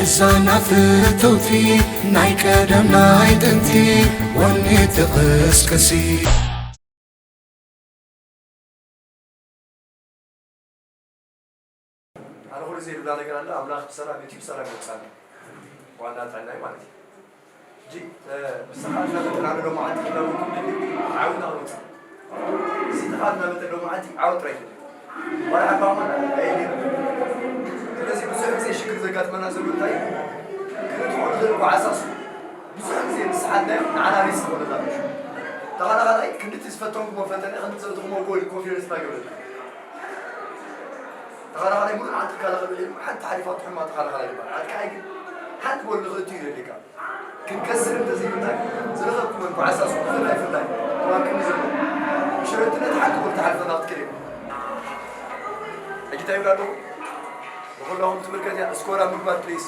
እዛ ፍትውቲ ናይ ቀደም ናይ ጥንቲ ወኒ ትቕስቅሲ። ኣነ ኩሉ ግዜ ዝብላ ነገር ኣለ፣ ኣምላኽ ብሰላም የእትዩ ብሰላም የውፅኣና። ዋና ጥዕናይ ማለት እዩ። ሕጂ፣ እ፣ ብስኻ እናመጠና ንሎማዓንቲ ክዳውንኩም ድልዩ ዓውና ክንወፅእ። እዚ ጥኻ እናመጠ ሎማዓንቲ ዓወት ጥራይ ድልዩ። ዋላ ሓባ እኳ ኣየድልየና። ስለዚ ብዙሕ ግዜ ሽግር ዘጋጥመና ዘሎ እንታይ እዩ? ክንትምኦ ንኽእል እኳ ዓሳሱ ብዙሕ ግዜ ምስ ሓድናዮ ንዓና ሪስክ ይኾነና እዩ። ተኸላኻላይ ክንድቲ ዝፈተንኩሞ ፈተነ፣ ክንድቲ ዘእተኹሞ ጎል ኮንፊደንስ እንታይ ይገብረና? ተኸላኻላይ ሙሉእ መዓልቲ ክከላኸል ይኽእል እዩ። ሓንቲ ሓሊፋ ትሕማ ተኸላኻላይ ይበሃል። ኣጥቃዓይ ግን ሓንቲ ጎል ንኽእቱ እዩ ዘድልየካ። ክንከስር እንተዘይብልና ግን ዝረኸብኩመን ኳዕሳስ ብፍላይ ፍላይ ተዋክኒ ዘሎ ብሽረትነት ሓንቲ ጎል ትሓልፈና ክትክእል እዩ። ሕጂ እንታይ ይብላ ኣለኹ? ንኹላኹም ትምልከት እያ። ስኮር ኣብ ምግባር ፕሊስ።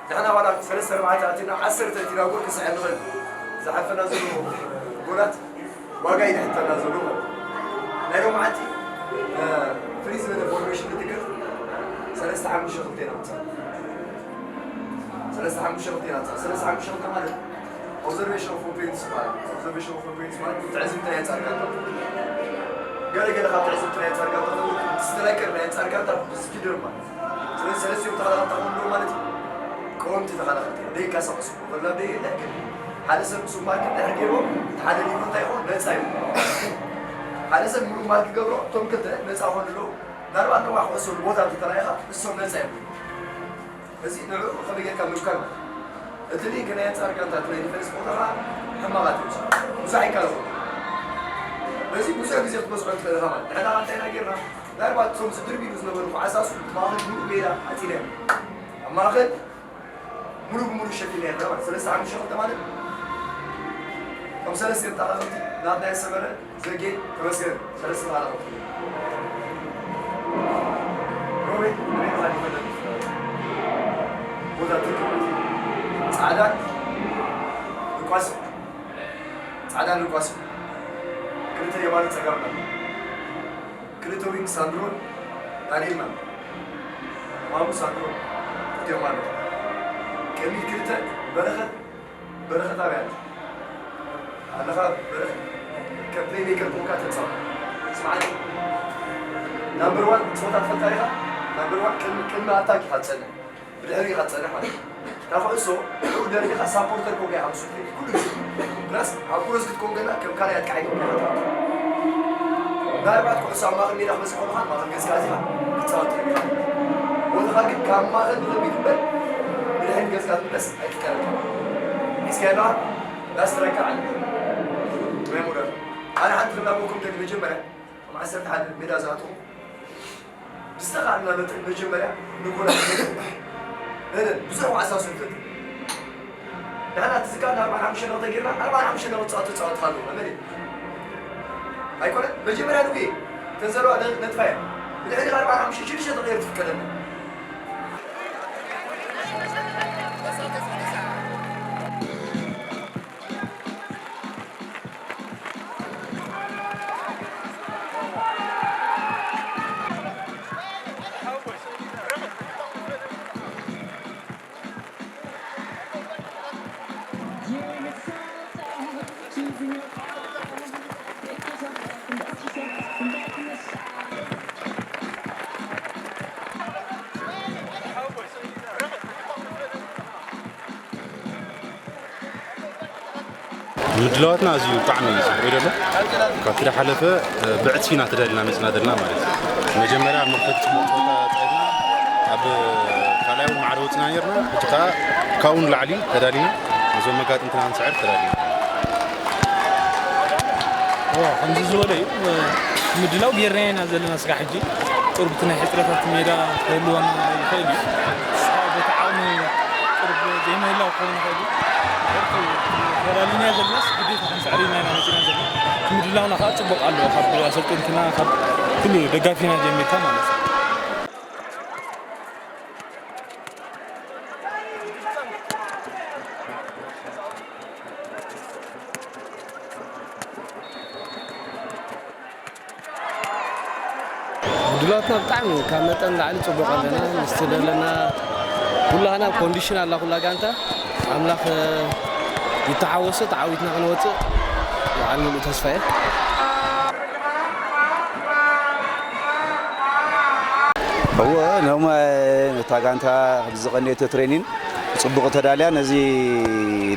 ንሕና ዋላ ሰለስተ ኣርባዕተ ኣቲና ዓሰርተ ኣቲና ጎል ክስዕር ንኽእል። ዝሓልፈና ዘሎ ጎላት ዋጋ እዩ ዝሕተና ዘሎ ማለት እዩ። ናይ ሎማዓንቲ፣ እ፣ ፍልይ ዝበለ ፎርሜሽን ንትግር ሰለስተ ሓሙሽተ ክልተ ኢና ምጻእ። ሰለስተ ሓሙሽተ ክልተ ኢና ምጻእ። ሰለስተ ሓሙሽተ ክልተ ማለት ኦብዘርቬሽን ኦፍ ኦፌንስ ማለት እዩ። ኦብዘርቬሽን ኦፍ ኦፌንስ ማለት ትዕዝብቲ ናይ ኣንጻር ጋንታ። ገለ ገለ ካብ ትዕዝብቲ ናይ ኣንጻር ጋንታ፣ ስትራይከር ናይ ኣንጻር ጋንታ ብስፒደር ማለት እዩ። ስለዚ ሰለስቲኦም ተኸላኸልቲ ክህልዉ ማለት እዩ። ቀወምቲ ተኸላኸልቲ ደይንቀሳቐሱ። ኦቨርላፕ ደየለ፣ ግን ሓደ ሰብ ምስ ማርክ ድሕር ገይርዎ፣ እቲ ሓደ ሊጉ እንታይ ይኸውን? ነፃ እዩ። ሓደ ሰብ ሙሉእ ማርክ ገብሮ፣ እቶም ክልተ ነፃ ክኾኑ ኣለዎ። ምናልባት ነዋሕ ክወሰዱ ቦታ እንተተራኢኻ፣ እሶም ነፃ እዮም። እዚ ንዕኡ ከመይ ጌርካ ምሽካል ማለት እዩ። እቲ ሊግ ናይ ኣንጻር ጋንታ፣ እቲ ናይ ዲፌንስ ቦታ ኸዓ ሕማቓት እዮም። ብዙሕ ኣይካለኹም። በዚ ብዙሕ ግዜ ክትበዝሖ ትኽእል ኢኻ ማለት። ንሕና ኸዓ እንታይ ኢና ጌርና? ምናልባት እቶም ዝድርብዩ ዝነበሩ ኳዕሳሱ ማእኸል ሙሉእ ሜዳ ዓጺናዮም። ኣብ ማእኸል ሙሉእ ብሙሉእ ሸፊንና ኣለና ማለት። ሰለስተ ሓሙሽተ ክልተ ማለት፣ እቶም ሰለስተ ተኸላኸልቲ ናትና የሰመረ፣ ዘጌ፣ ተመስገን፣ ሰለስተ ተኸላኸልቲ። ሮቤል፣ ኣበይ ኢኻ ይፈለጥ? ቦታ ትክክል። ጻዕዳን ልቋስን፣ ጻዕዳን ልቋስን። ክልተ የማነ ጸጋም ናት። ክልተ ዊንግ ሳንድሮን ዳንኤል ማን። ማሙ ሳንድሮ፣ ክልቲኦም ማለት። ቅድሚት ክልተ በረኸት፣ በረኸት ኣበይ ኣለ? ኣለኻ በረኸት፣ ከም ፕሌይሜከር ኮንካ ተጻወት። ስምዓኒ፣ ናምበር ዋን ጸወታ ትፈልጣ ኢኻ? ናምበር ዋን ቅድሚ፣ ቅድሚ ኣታክ ኢኻ ትጸንሕ። ብድሕሪኡ ኢኻ ትጸንሕ ማለት እዩ። እታ ኩዕሶ ንዕኡ ደርቢኻ ሳፖርተር ኮንካ ኢኻ ምስ ትርኢ ኩሉ ግዜ። ፕላስ ኣብ ክሮስ ክትኮን ከላ ከም ካልኣይ ኣጥቃዓይ ኮንካ ኢኻ ትርኢ። ምናልባት ኩዕሶ ኣብ ማእከል ሜዳ ክበጽሕ ከሎ ኸኣ ማእከል ገጽካ ኣቲኻ ክትጻወት ትኽእል ኢኻ። ቦታኻ ግን ካብ ማእከል ንቕድሚት እምበር ንድሕሪት ገጽካ ክትምለስ ኣይፍቀደልካን። ሒዝካዮ ኣለኻ ላስት ስትራይክ ዓሊ ኢብራሂም ወዳድ። ኣነ ሓንቲ ክላበወኩም ደሊ መጀመርያ ኣብ ዓሰርተ ሓደ ሜዳ ዝኣተኹ ብዝተኻእለና መጠን መጀመርያ ንጎላት ነለን ብዙሕ ዋዕሳ ስንፈት። ንሕና እቲ ዝከኣልና ኣርባዕተ ሓሙሽተ ነቕጠ ጌርና፣ ኣርባዕተ ሓሙሽተ ነቕጠ ጸወታ ተጻወትካ ኣለኹ። መን እዩ? ኣይኮነን? መጀመርያ ንጉ እየ። እተን ዘለዋ ነ-፣ ነጥፋ እየን። ብድሕሪኻ ኣርባዕተ ሓሙሽተ ሽዱሽተ ተቐየር ትፍቀደና። ምድላዋትና ኣዝዩ ብጣዕሚ ጽቡቕ እዩ ዘሎ። ካብቲ ዝሓለፈ፣ እ፣ ብዕጽፊ ኢና ተዳሊና መጺና ዘለና ማለት እዩ። መጀመርያ ኣብ መኽፈቲ ጽቡቕ ጸወታ ጸሪና፣ ኣብ ካልኣይ እውን ማዕረ ወጺና ነርና። ሕጂ ከኣ ካብኡ ንላዕሊ ተዳሊና፣ ነዞም መጋጥምትና ክንስዕር ተዳሊና። እወ፣ ከምዚ ዝበለ እዩ። ምድላው ጌርና ኢና ዘለና ስጋዕ ሕጂ። ቁሩብ እቲ ናይ ሕጽረታት ሜዳ ክህልወና ይኽእል እዩ። በቲ ዓቕሚ ቁሩብ ዘይምህላው ክኸውን ይኽእል እዩ። ተዳሊና ዘለናስ ግዴታ ክንስዕር ኢና ኢና መጺና ዘለና። እቲ ምድላውና ከኣ ጽቡቕ ኣሎ። ካብ ኣሰልጠንትና፣ ካብ ኩሉ ደጋፊና ጀሚርካ ማለት እዩ። ድላትና ብጣዕሚ ካብ መጠን ላዕሊ ጽቡቕ ኣለና። ምስቲ ዘለና ኩላህና ኮንዲሽን ኣላ ኩላ ጋንታ ኣምላኽ ይተሓወሶ ተዓዊትና ክንወፅእ በዓል ሙሉእ ተስፋ እየ። እወ ኖማ ነታ ጋንታ ብዝቐነየቶ ትሬኒን ጽቡቕ ተዳልያ ነዚ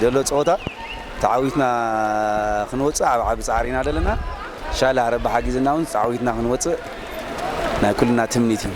ደሎ ጸወታ ተዓዊትና ክንወጽእ ኣብ ዓቢ ጻዕሪ ኢና ዘለና። ሻላ ረቢ ሓጊዝና እውን ተዓዊትና ክንወጽእ ናይ ኩልና ትምኒት እዩ።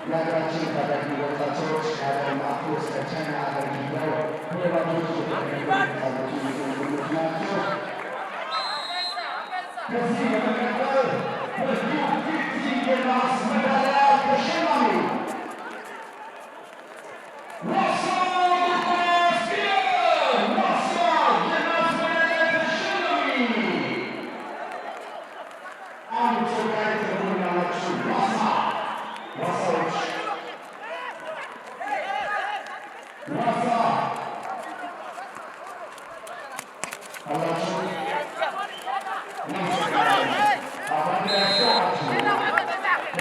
የሀገራችን ታዳጊ ወጣቶች ከሀገር ማዕከል እስከ ቻይና ሀገር ሄደው ወጣቶች ናቸው። ከዚህ በመቀጠል በፊፍቲ የነሐስ ሜዳሊያ ተሸላሚ ዋሳ ዱኩስ ኪዳነ ዋሳ የነሐስ ሜዳሊያ ተሸላሚ። አንድ ኢትዮጵያዊ ትሆናላችሁ። ዋሳ ዋሳዎች ዋሳ አላችሁ። እናመሰግናለን። አባንዲራ ያስገባችሁ።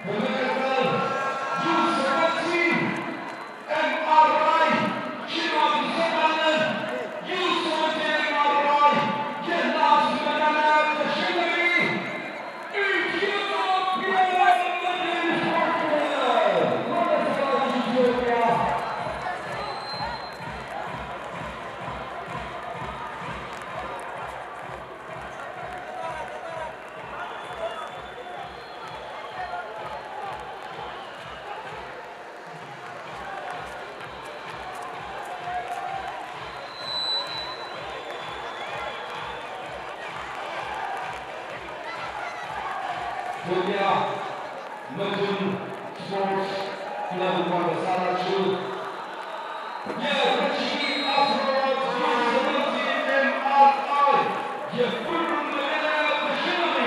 በመቀጠል ዩ ሰቨንቲ ኤም አር አይ ሽልማት እንሰጣለን። ዩ ሰቨንቲ ኤም አር አይ የነሐስ ሜዳሊያ ተሸላሚ ኢትዮጵያ መድን ስፖርት ክለብ። ኢትዮጵያ። ኢትዮጵያ መድን ስፖርት ክለብ እንኳን ደስ አላችሁ። የሁለት ሺህ አስራ አራት ዩ ሰቨንቲ ኤም አር አይ የብሩን ሜዳሊያ ተሸላሚ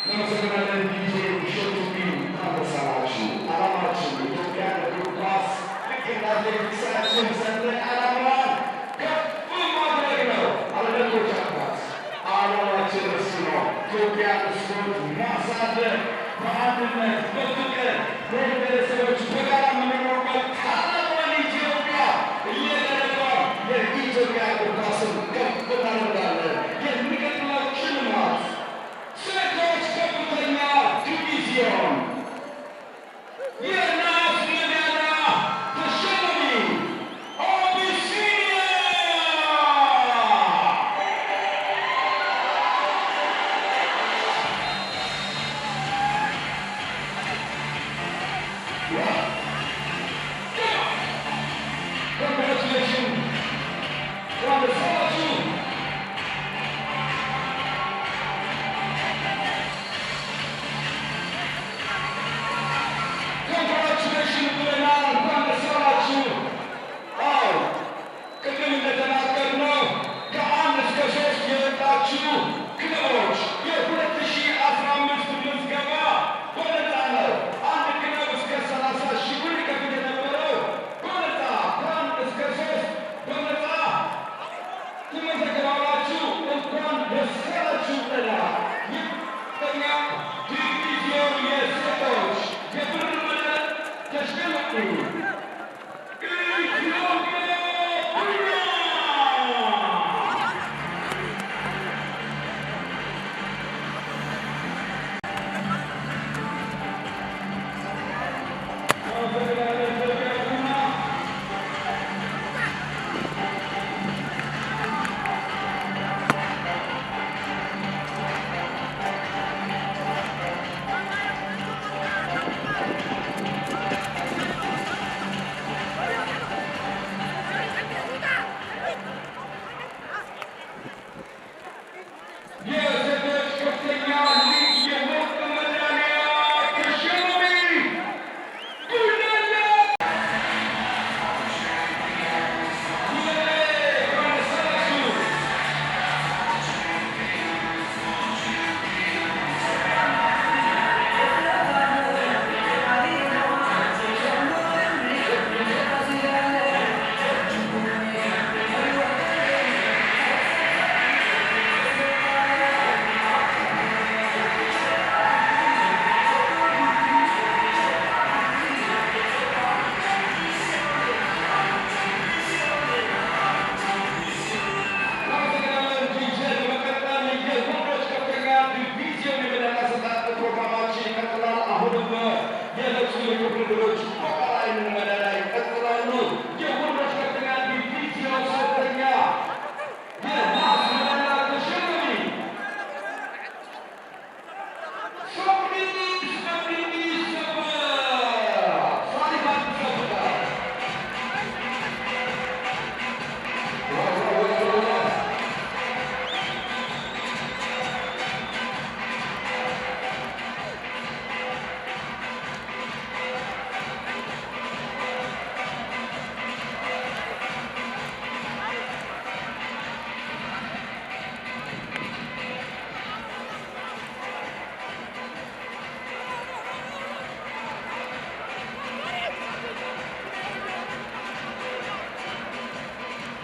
ነመሰግናለን ዲጄ ቢሾፍቱ ቢል። እንኳን ደስ አላችሁ። ዓላማችን ኢትዮጵያን እግር ኳስ ልክ እንደ አትሌቲክሳችን ሰንደቅ ዓላማዋን ከፍ ማድረግ ነው። አለበለዚያ ኳስ ዓላማችን እሱ ነው። ኢትዮጵያን ስፖርት ማሳደግ፣ በአንድነት በፍቅር ብሔር ብሔረሰቦች በጋራ የምንኖርበት ታላቋን ኢትዮጵያ እየገነባን የኢትዮጵያ እግር ኳስን ከፍ እናደርጋለን። የሚቀጥለው ሽልማት ሴቶች ከፍተኛ ዲቪዚዮን የነሐስ ሜዳሊያ ተሸላሚ አቢሲኒያ።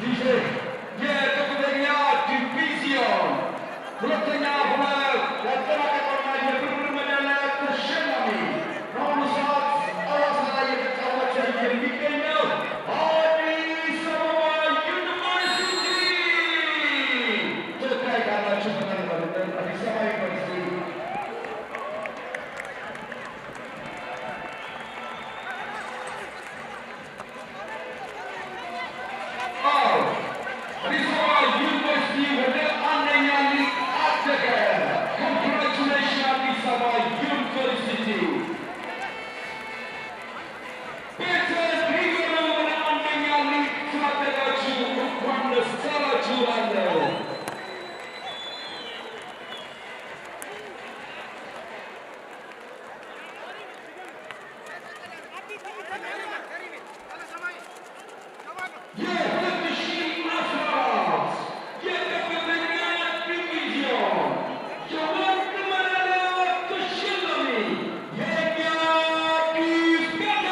የከፍተኛ ዲቪዚዮን ሁለተኛ ሆኖ ያጠናቀቀውና የብር ሜዳሊያ ተሸላሚ በአሁኑ ሰዓት ሐዋሳ ላይ እየተጫወተ የሚገኘው አዲስ አበባ ዩኒቨርሲቲ ተወካይ ካላችሁ ፈጠን በሉልን። አዲስ አበባ ዩኒቨርሲቲ። አዎ፣ አዲስ አበባ ዩኒቨርሲቲ ወደ አንደኛ ሊግ አደገ። ኮንግራቹሌሽን አዲስ አበባ ዩኒቨርሲቲ። ቤተ ሪቨር ወደ አንደኛ ሊግ ስላደጋችሁ እንኳን ደስ አላችሁ እላለሁ። የሁለት ሺህ አስራ አራት የከፍተኛ ዲቪዚዮን የወርቅ ሜዳሊያ ተሸላሚ የእኛ አዲስ ከተማ።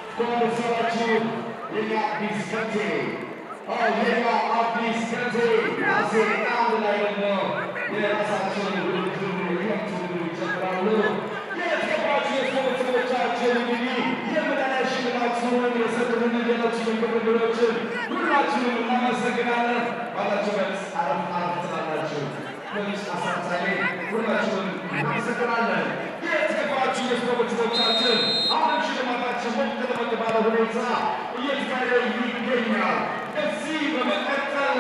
እንኳን ደስ አላችሁ የኛ አዲስ ከብቴ። አዎ፣ የኛ አዲስ ከብቴ ራሴ አንድ ላይ ደግሞ የራሳቸውን ውድድር ሊከፍቱ ይጀምራሉ። የተከበራችሁ የስፖርት ቤተሰቦቻችን፣ እንግዲህ የሜዳሊያ ሽልማት ሆነው የሰጡንን ሌሎች መርሃ ግብሮችን ሁላችሁንም እናመሰግናለን። ባላችሁበት አረፍ አረፍ ትላላችሁ። በልጅ አሳታሪ ሁላችሁን እናመሰግናለን። የተከበራችሁ የስፖርት ቤተሰቦቻችን፣ አሁንም ሽልማታችን ሞቅ ደመቅ ባለ ሁኔታ እየተካሄደ ይገኛል። ከዚህ በመቀጠል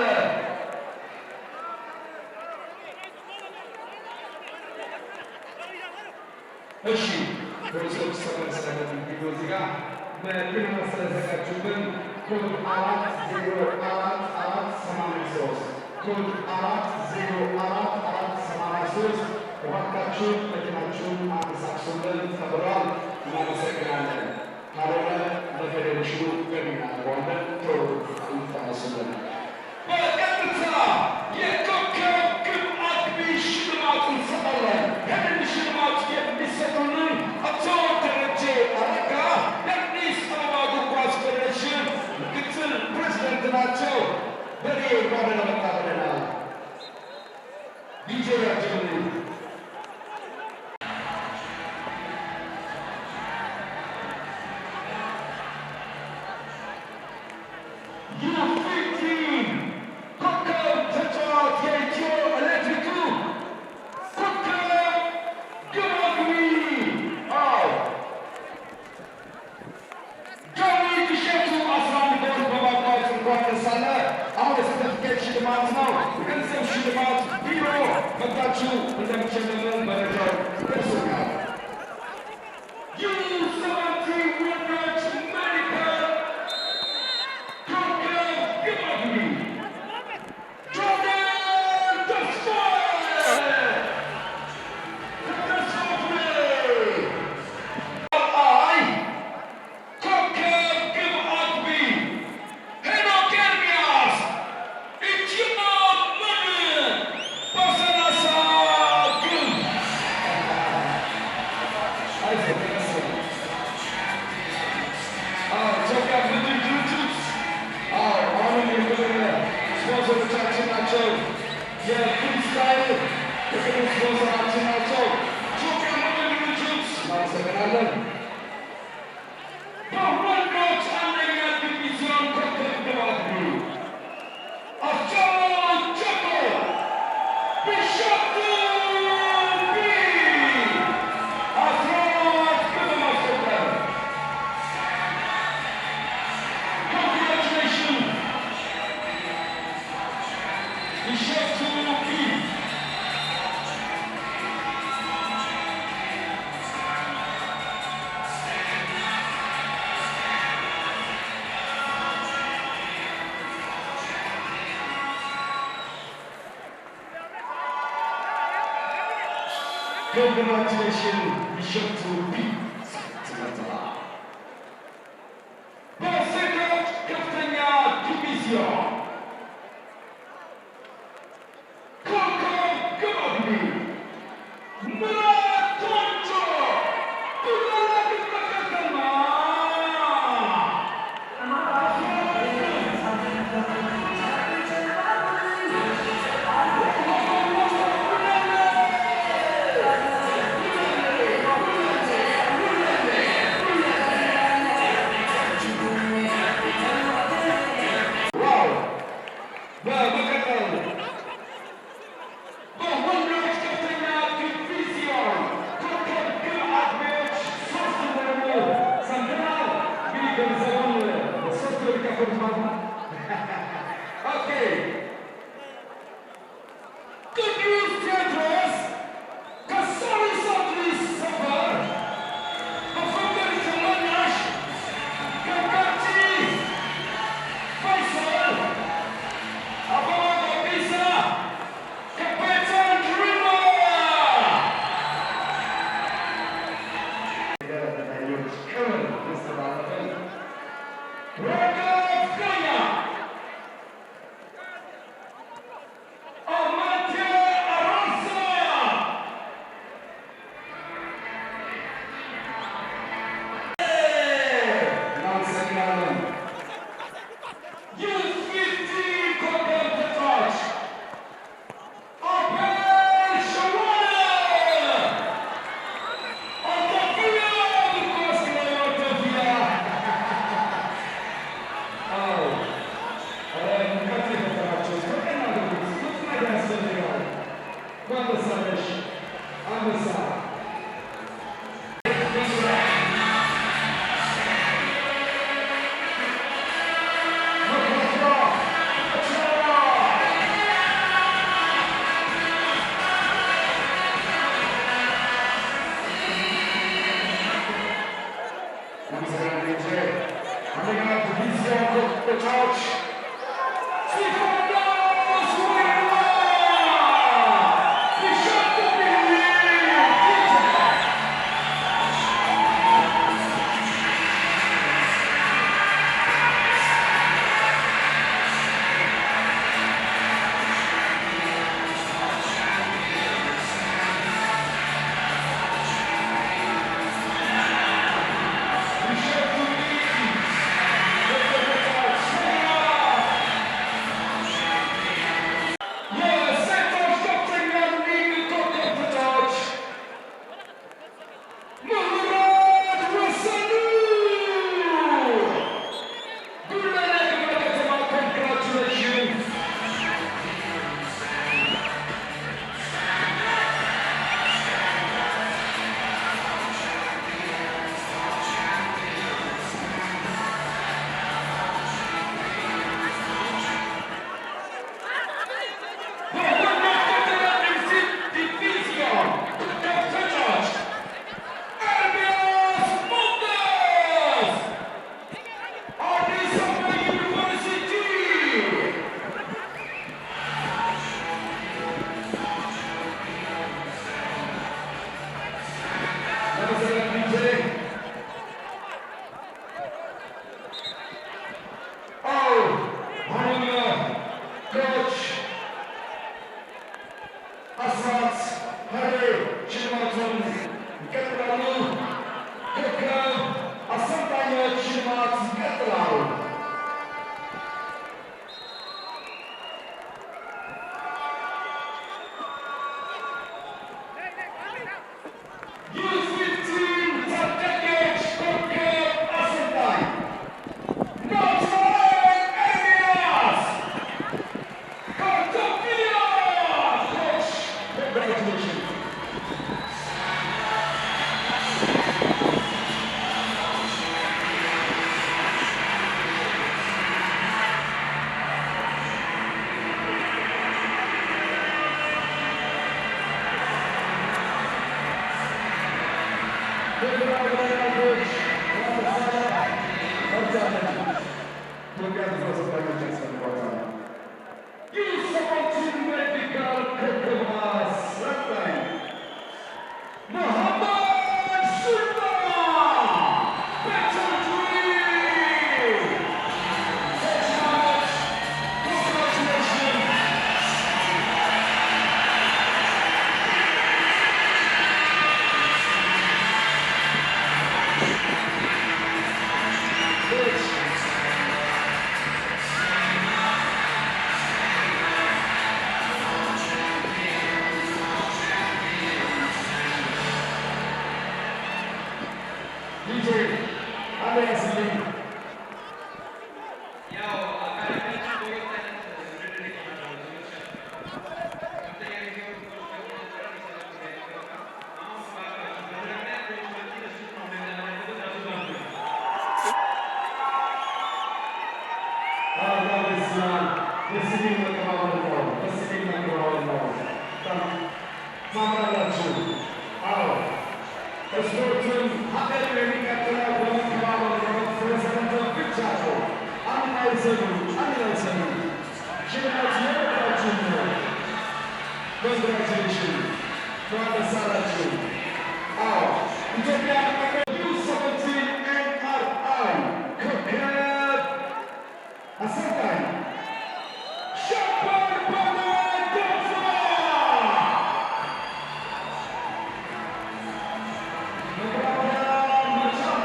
እሺ፣ ፖሊሶች ሰፈር ስለሚገኙ እዚህ ጋር መኪና ስለዘጋጁብን ኮድ አራት ዜሮ አራት አራት ሰማንያ ሶስት፣ ኮድ አራት ዜሮ አራት አራት ሰማንያ ሶስት፣ እባካችሁ መኪናችሁን አንቀሳቅሱልን ተብለዋል። እናመሰግናለን። ካልሆነ ለፌዴሬሽኑ ገቢ እናደርገዋለን። ቶሎ እንድታነሱልን። በቀጥታ የኮከብ ግብ አግቢ ሽልማት እንሰጣለን። ይህንን ሽልማት የሚሰጡልን አቶ ደረጀ አረጋ የአዲስ አበባ እግር ኳስ ፌዴሬሽን ምክትል ፕሬዝዳንት ናቸው። ደሬ፣ እንኳን ደህና መጣ ብለናል። ዲጄ ያጀምሩ። ዩ ፊፍቲን ኮከብ ተጫዋች የኢትዮ ኤሌክትሪኩ ኮከብ ግብ አግቢ። አዎ፣ ዳዊት እሸቱ አስራ አንድ ጎል በማግባት እንኳን ደስ አለ። አሁን የሰርተፊኬት ሽልማት ነው። የገንዘብ ሽልማት ቢሮ መጥታችሁ እንደምትሸለሙ መረጃው ደርሶኛል። ዩ ሰቨንቲ ወንዶች ሜዲካል ኮከብ ግብ አግቢ ጆርዳን ተስፋዬ። ተስፋ ፍሬ። አይ ኮከብ ግብ አግቢ ሄኖክ ኤርሚያስ። የፍሪስታይል ጥቅም ስፖንሰራችን ናቸው። ኢትዮጵያ ሞዴል ድርጅት እናመሰግናለን። በወንዶች አንደኛ ዲቪዚዮን ኮከብ ግብ አግቢው አስቻለው ቸኮል ቢሾፍቱ ቢ አስራ አራት ግብ በማስቆጠር Congratulations! Bishop to be. Congratulations, Bishop to be. በሴቶች ከፍተኛ ዲቪዚዮን ኮከብ ግብ አግቢ ምራት ቶንጆ ዱላላ ግብ መከተማ በመቀጠል በወንዶች ከፍተኛ ዲቪዚዮን ኮከብ ግብ አግቢዎች ሶስት እንደሆኑ ሰምተናል። እንግዲህ ገንዘቡን በሶስት ብር ከፍሉት ማለት ነው። ኦኬ። ቅዱስ ቴዎድሮስ ከሳሪስ አዲስ ሰፈር፣ በፍቅር ተመላሽ ከጋጂ ፈይሰል፣ አበባ ገቢሳ ከቤተል ድሪማ። የዳኞች ክብር መስተላለፍን ወደ ዳኛ አማቴ አራርሳ። እናመሰግናለን። ዩ ፊፍቲ ኮከብ ተጫዋች አቤል ሸዋለ። አልተፍያ ብኳስ ላይ አልተፍያ። አዎ። ኧረ ሙቀት የፈጠራቸው እስከ ቀን አድርጉት። ስንት ነገር ያስፈልጋል። እንኳን ደስ አለሽ አንበሳ። አንደኛ ዲቪዚዮን ተጫዋች ደስ የሚል መቀባበል ነው። ደስ የሚል መቀባበል ነው። ታምራላችሁ። አዎ፣ ስፖርቱን ሀገር የሚቀጥለው በመከባበር ነው። ስለሰላምታ ብቻ ነው። አንድ ላይ ሰዱ፣ አንድ ላይ ሰዱ። ሽልማቱ የሁላችሁም ነው። Congratulations። እንኳን ደስ አላችሁ። አዎ፣ ኢትዮጵያ under U seventeen N R I ኮከብ አሰልጣኝ ሻምበል በላይ ቶላ። መከላከያ መቻል።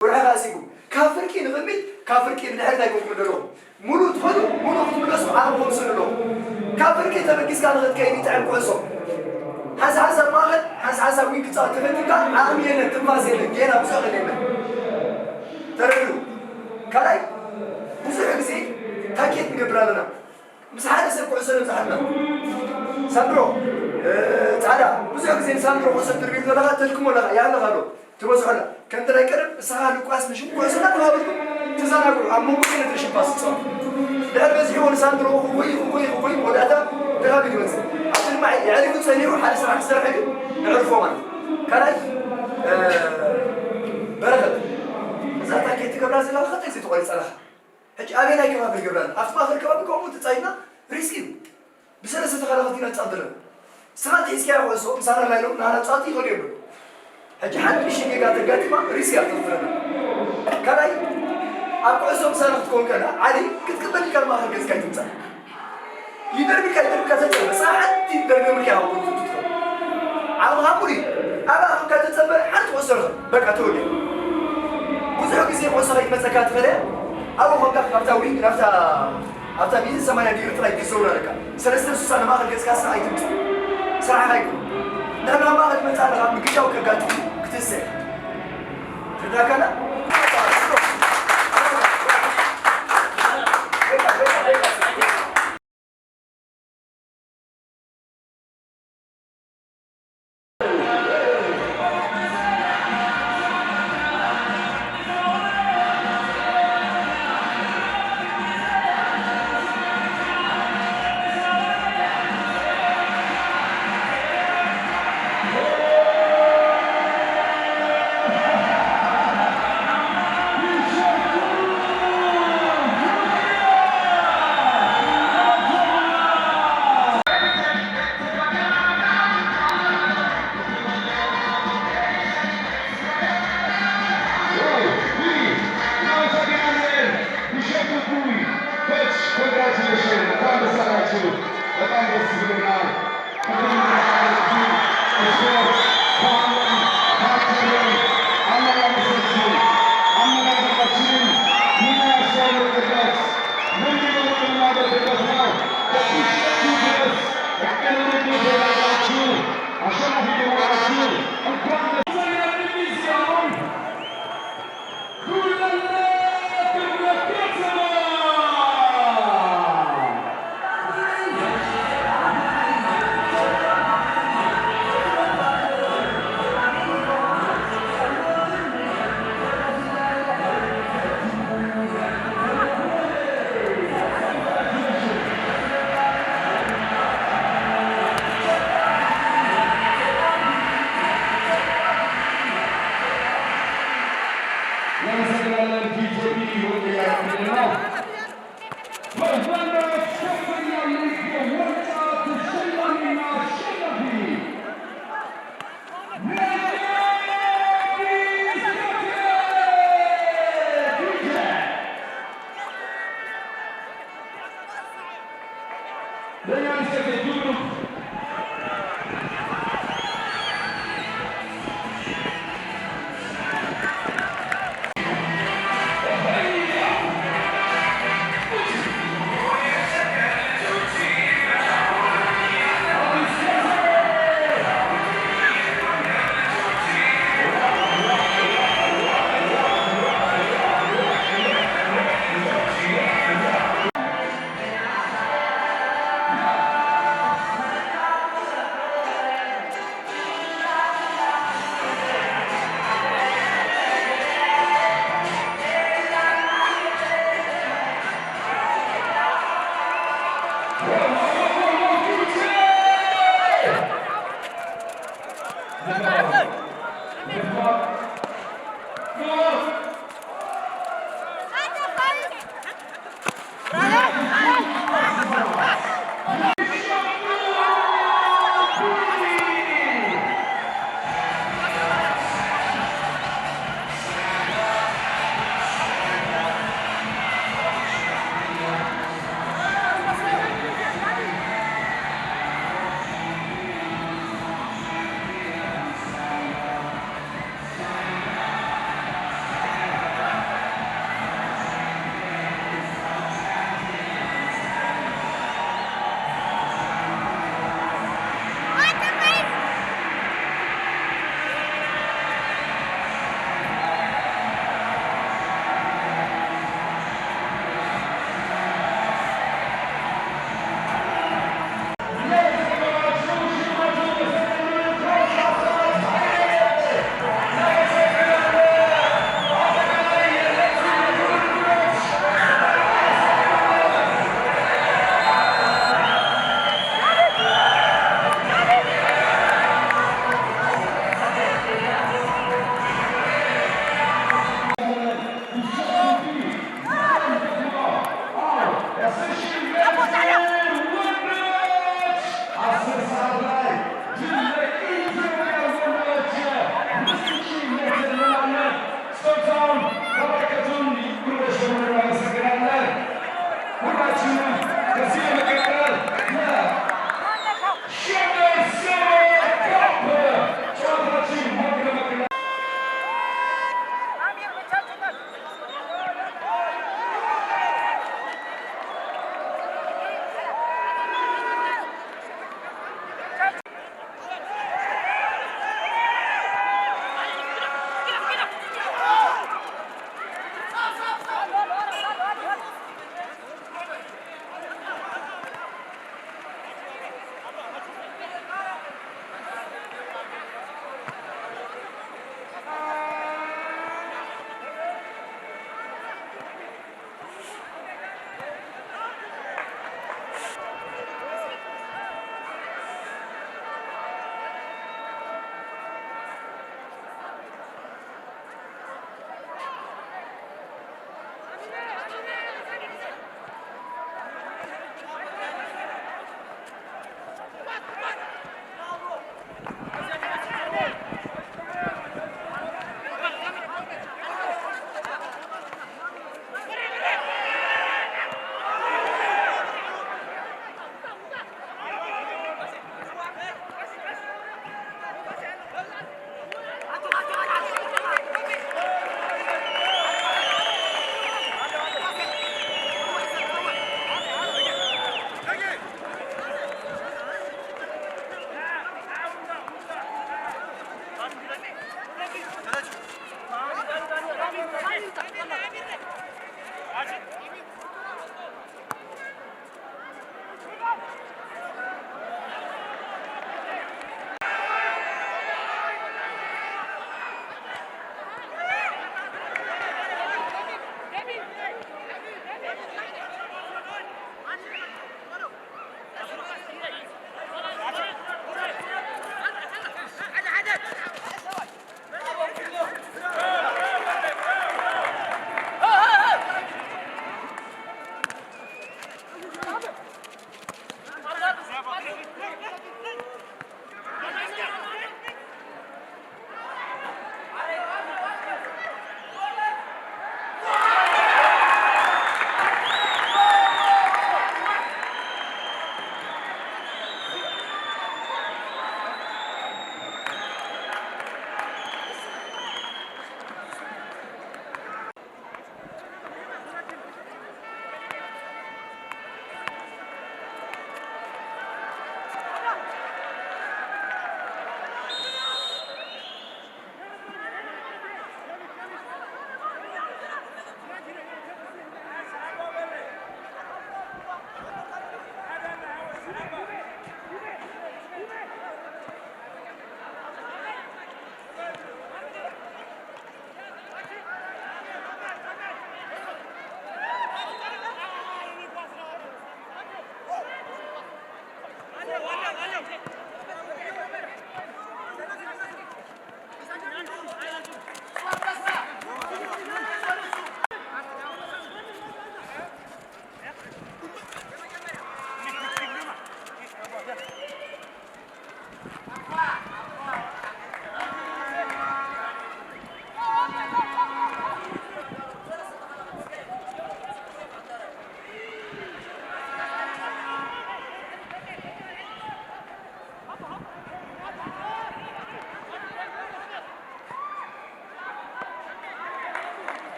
ወርሒ ከኣ ሲጉ። ካብ ፍርቂ ንቕድሚት፣ ካብ ፍርቂ ንድሕሪት ኣይኮንኩምን ዘለኹ። ሙሉእ ትኸዱ፣ ሙሉእ ክትምለሱ ዓቕሚ ክውስን ኣለኹ። ካብ ፍርቂ ተበጊስካ ንኽትከይድ ይጥዕም ኩዕሶ። ሓንሳብ ሓንሳብ ማእኸል፣ ሓንሳብ ሓንሳብ ዊንግ ክትጻወት ተፈቲንካ፣ ዓቕሚ የለን፣ ትንፋስ የለን፣ ጌና ብዙሕ ነገር የለን። ተረድኡ። ካልኣይ፣ ብዙሕ ግዜ ታርጌት ንገብር ኣለና። ምስ ሓደ ሰብ ኩዕሶ ነብዝሓልና። ሳንድሮ፣ እ፣ ጻዕዳ፣ ብዙሕ ግዜ ንሳንድሮ ኩዕሶ ትድርቢሉ ዘለኻ፣ ተድክሞ ኣለኻ፣ ይሃለኻ ኣሎ፣ ትበዝሖ ኣላ። ከምቲ ናይ ቀደም፣ ንስኻ ንኳስ ንሽም ኩዕሶ እናተባብልኩም ትዘናግዑ፣ ኣብ መንጎ ክልተ ሽም ኳስ ትጻወቱ። ድሕሪ በዚሕዎ ንሳንድሮ፣ እኹይ፣ እኹይ፣ እኹይ፣ መወዳእታ ተኻቢዱ ይመጽእ። ኣብቲ ድማ የዕሪፉ ጸኒሑ፣ ሓደ ስራሕ ክሰርሕ ግን ነዕርፎ ማለት እዩ። ካልኣይ፣ እ፣ በረኸት፣ እዛ ታኬት ትገብራ ዘለኻ፣ ክልተ ግዜ ተቖሪጻ ኣለኻ። ሕጂ ኣበየናይ ከባቢ ንገብራ ኣለና? ኣብቲ ማእከል ከባቢ ከምኡ ተጻዊትና ሪስክ እዩ። ብሰለስተ ተኸላኸልቲ ኢና ንጻወት ዘለና። ንስኻ እንተ ሒዝካያ ኩዕሶ፣ ምሳና ላይሎም ናህና ጻወቲ ይኸዱ እዮም። ሕጂ ሓንቲ ንእሽተይ ጌጋ ተጋጢማ ሪስክ እያ ተፍጥረና። ካልኣይ፣ ኣብ ኩዕሶ ምሳና ክትከውን ከላ፣ ዓሊ ክትቅበል ኢልካ ማእከል ገጽካ ኣይትምጻእ። ይደርብካ፣ ይደርብካ ተጸበ። ንስኻ ሓንቲ ደርበ ምልኪ ኣብ ጎል ትትትኸው። ዓቕምኻ ሙሉ እዩ። ኣብኣ ኮንካ ተጸበ፣ ሓንቲ ኩዕሶ ረኸብ። በቃ ተወዲኡ። ብዙሕ ግዜ ኩዕሶ ከይትመጸካ ትኽእል እያ። ኣብኡ ኮንካ ኣብታ ዊንግ፣ ናብታ፣ ኣብታ ሚእትን ሰማንያን ዲግሪ ጥራይ ክትዘውር ኣለካ። ሰለስተ ስሳ ንማእከል ገጽካ ስራሕ ኣይትምጻእ። ስራሕኻ ኣይኮነን። ንሕና ማእከል ትመጽእ ኣለኻ፣ ምግሻው ከጋጥም ክትህሰ ኢኻ። ትርዳእካና?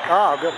اه، قرب.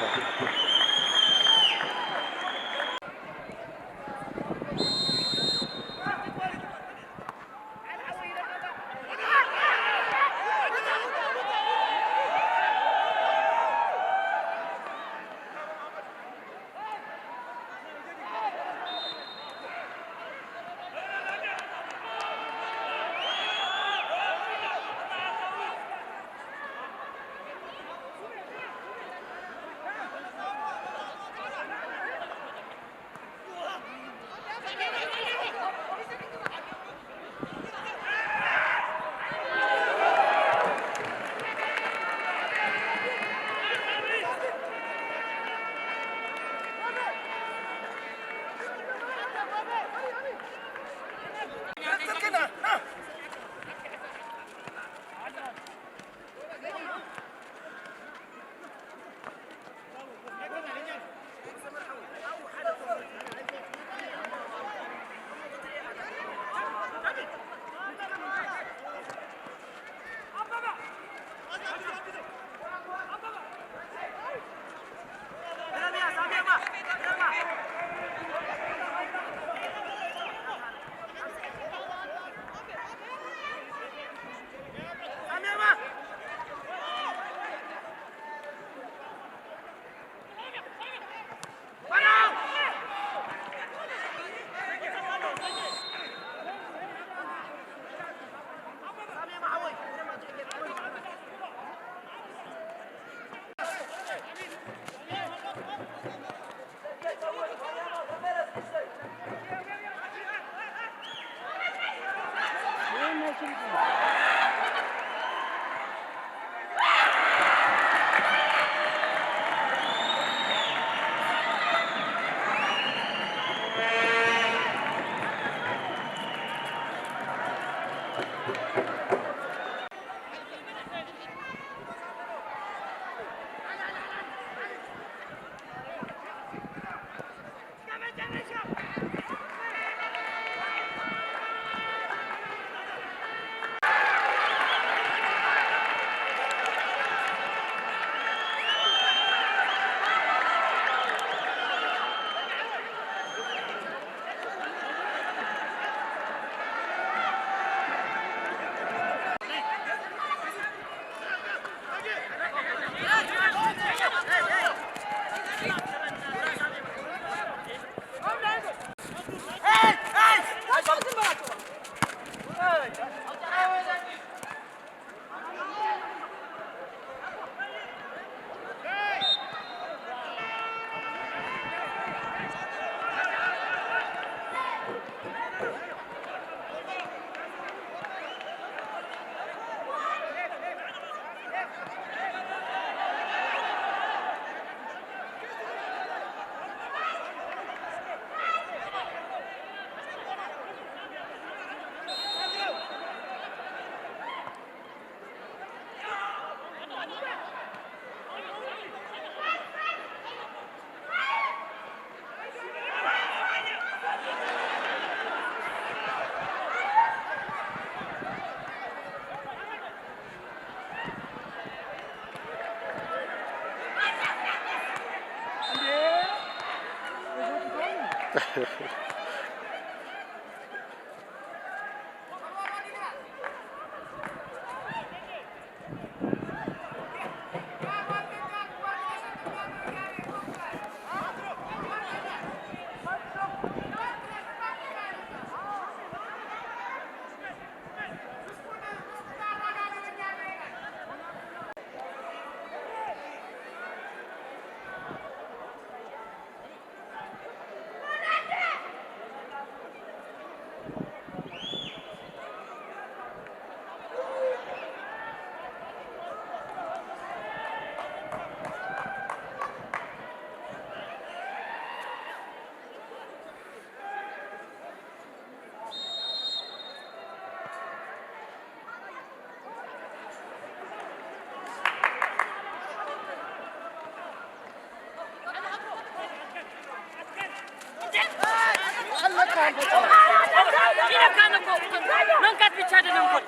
መንካት ብቻ አይደለም ጎል።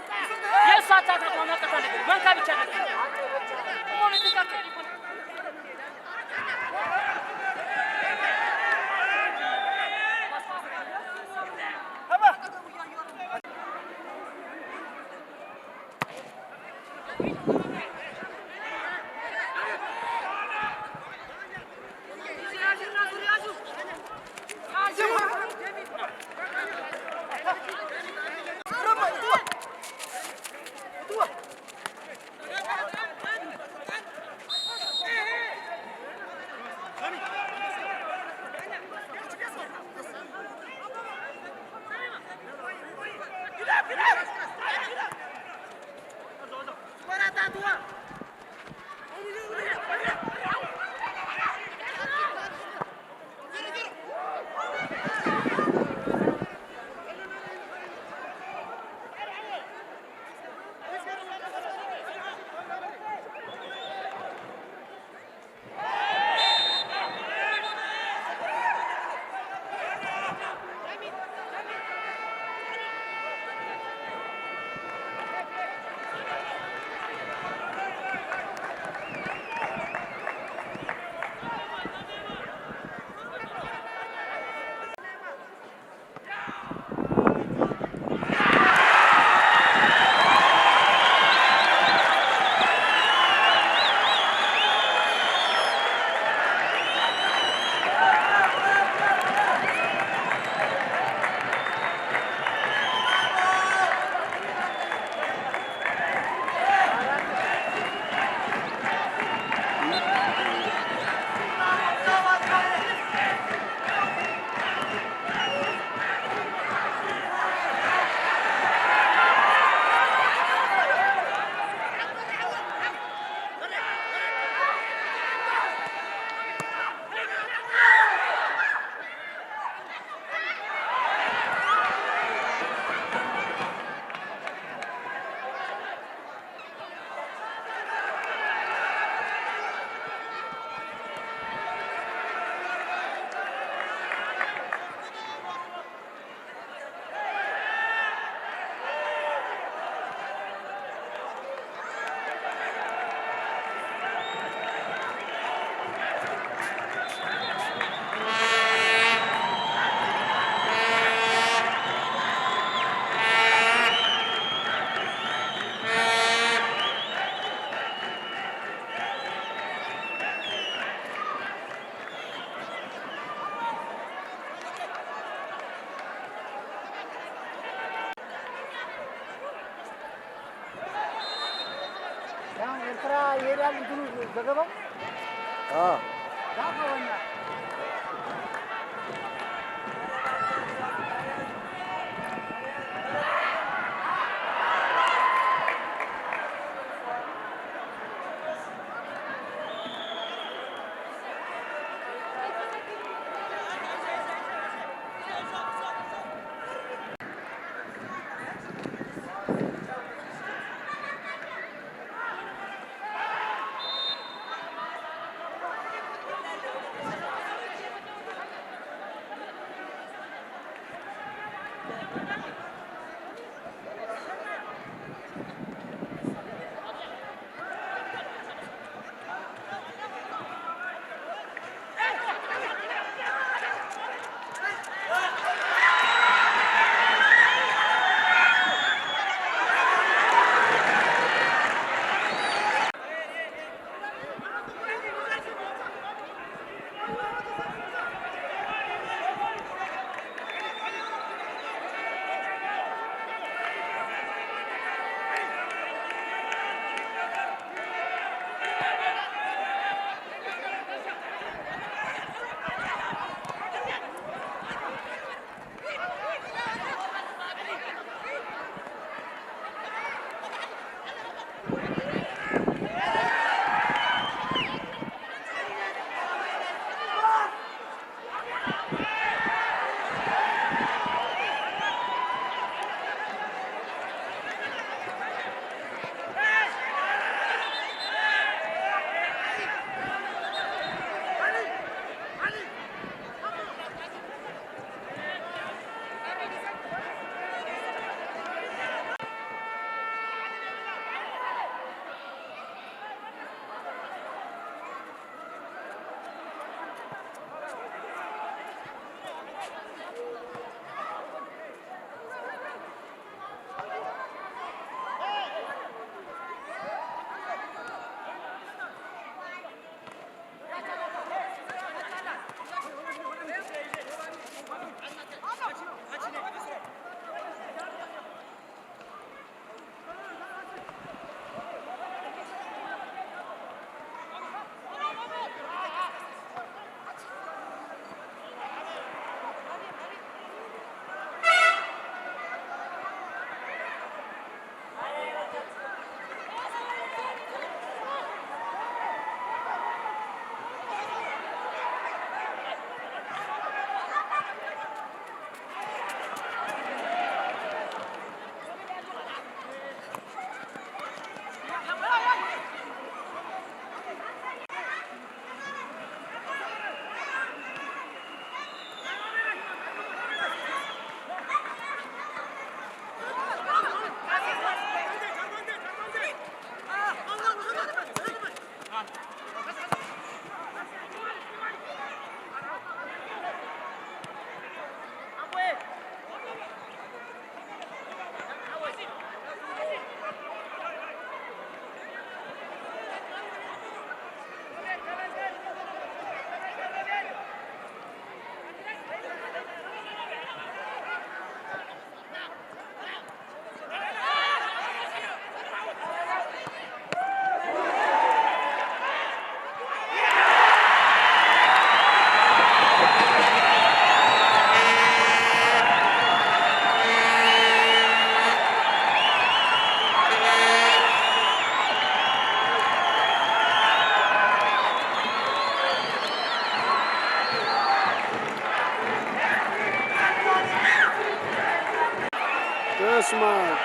የእሱ አቻ ተቋም መቀት አለበት። መንካት ብቻ አይደለም። ኤርትራ ይሄዳል እንትኑ ዘገባው اسمع.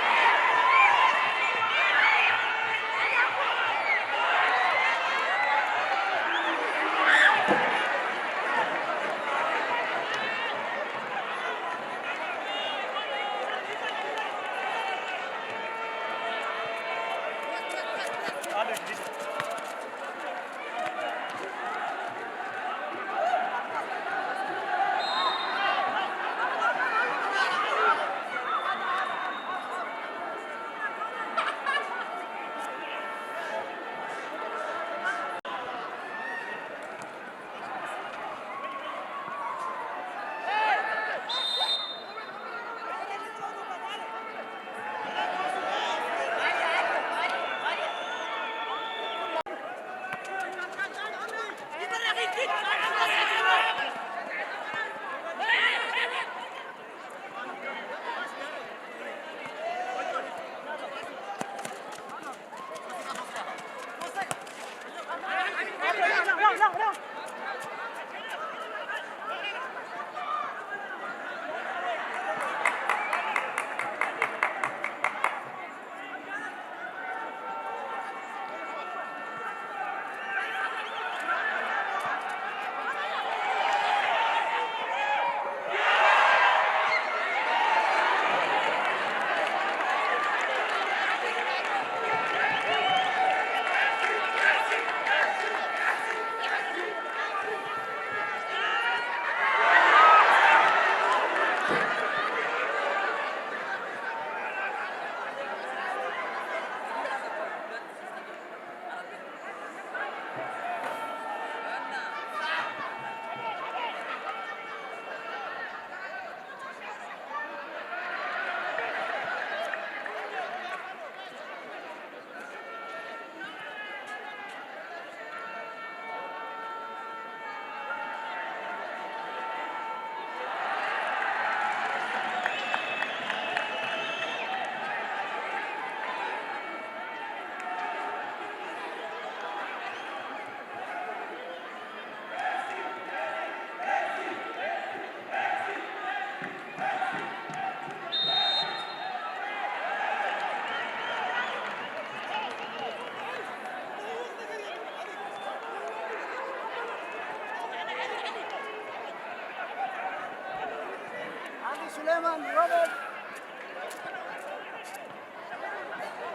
علي سليمان، روبرت.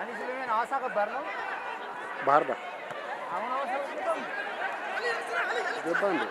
علي سليمان، ሐዋሳ ገባር ነው። ባህር ዳር አሁን ሐዋሳ ገባ እንዴ?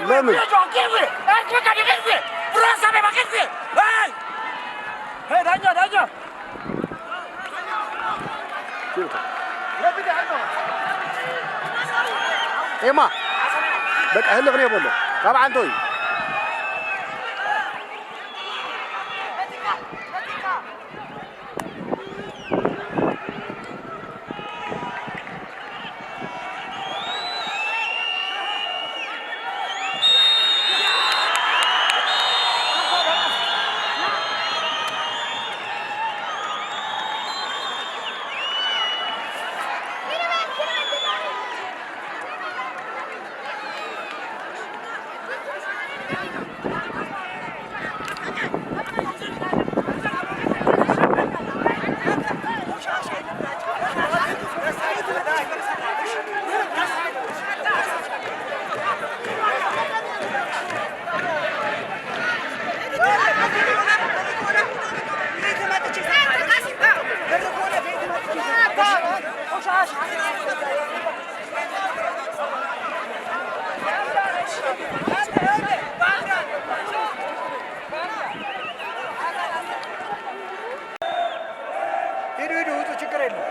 ለምን? ሄይ! ሄይ፣ ዳኛ፣ ዳኛ! ኤማ፣ በቃ ህልኽ ነው የበለው። ካብ ዓንቶ እዩ። ሂዱ፣ ሂዱ፣ ውጡ፣ ችግር የለም።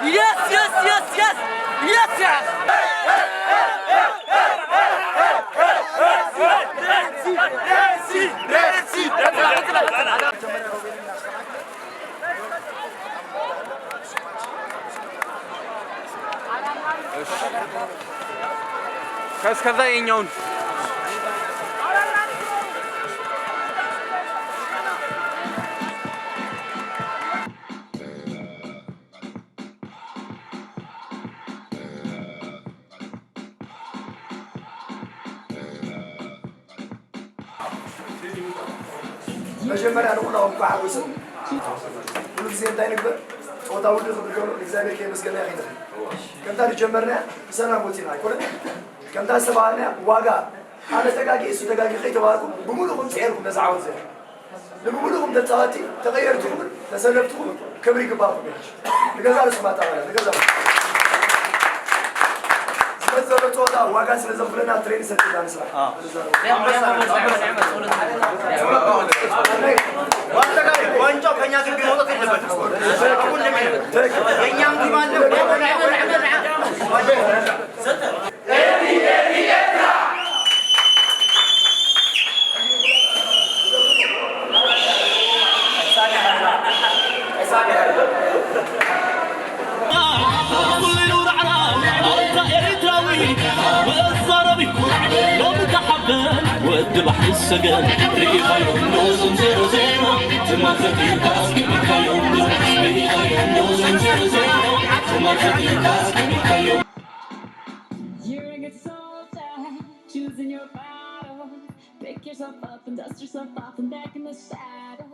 Yes, yes, yes, yes! Yes, yes! ከስከዛ የኛውን መጀመርያ ንኹላኹም እንኳዕ ሓጎስን። ኩሉ ግዜ እንታይ ንግበር? ጸወታ ውድእ ክብል ከሎ ንእግዚኣብሔር ከየመስገና ከይንኽእል። ከምታ ዝጀመርናያ ብሰላም ወጺና ኣይኮነን? ከምታ ዝተባሃልናያ ዋጋ ኣነ ተጋጊ እሱ ተጋጊ ከይተባሃልኩም ብምሉእኹም ጽዒርኩም ነዛ ዓወት እዚኣ። ንምሉእኹም ተጻወቲ፣ ተቐየርትኹምን ተሰለፍትኹምን ክብሪ ይግባእኩም እዩ። ንገዛ ርእስኩም ኣጣቓላ፣ ንገዛ ርእስኩም። ዝመጽእ ዘሎ ጸወታ ዋጋ ስለ ዘኽፍለና ትሬን ሰቲና ንስራሕ። ኣዎ። ንገዛ ርእስኩም። ዋንጫው ከኛ ግቢ መውጣት የለበትም። ትክክል። የኛም ግብ አለ። ወዲ ባሕሪ ሰገን ርኢኻዮም ዶ ዝንዘሮ ዜማ ትማል ዘኪርካስ ርኢኻዮም ዶ ርኢኻዮም ዶ ዝንዘሮ ዜማ ትማል ዘኪርካስ ርኢኻዮም You're a good soldier, choosing your battle. Pick yourself up and dust yourself off and back in the saddle.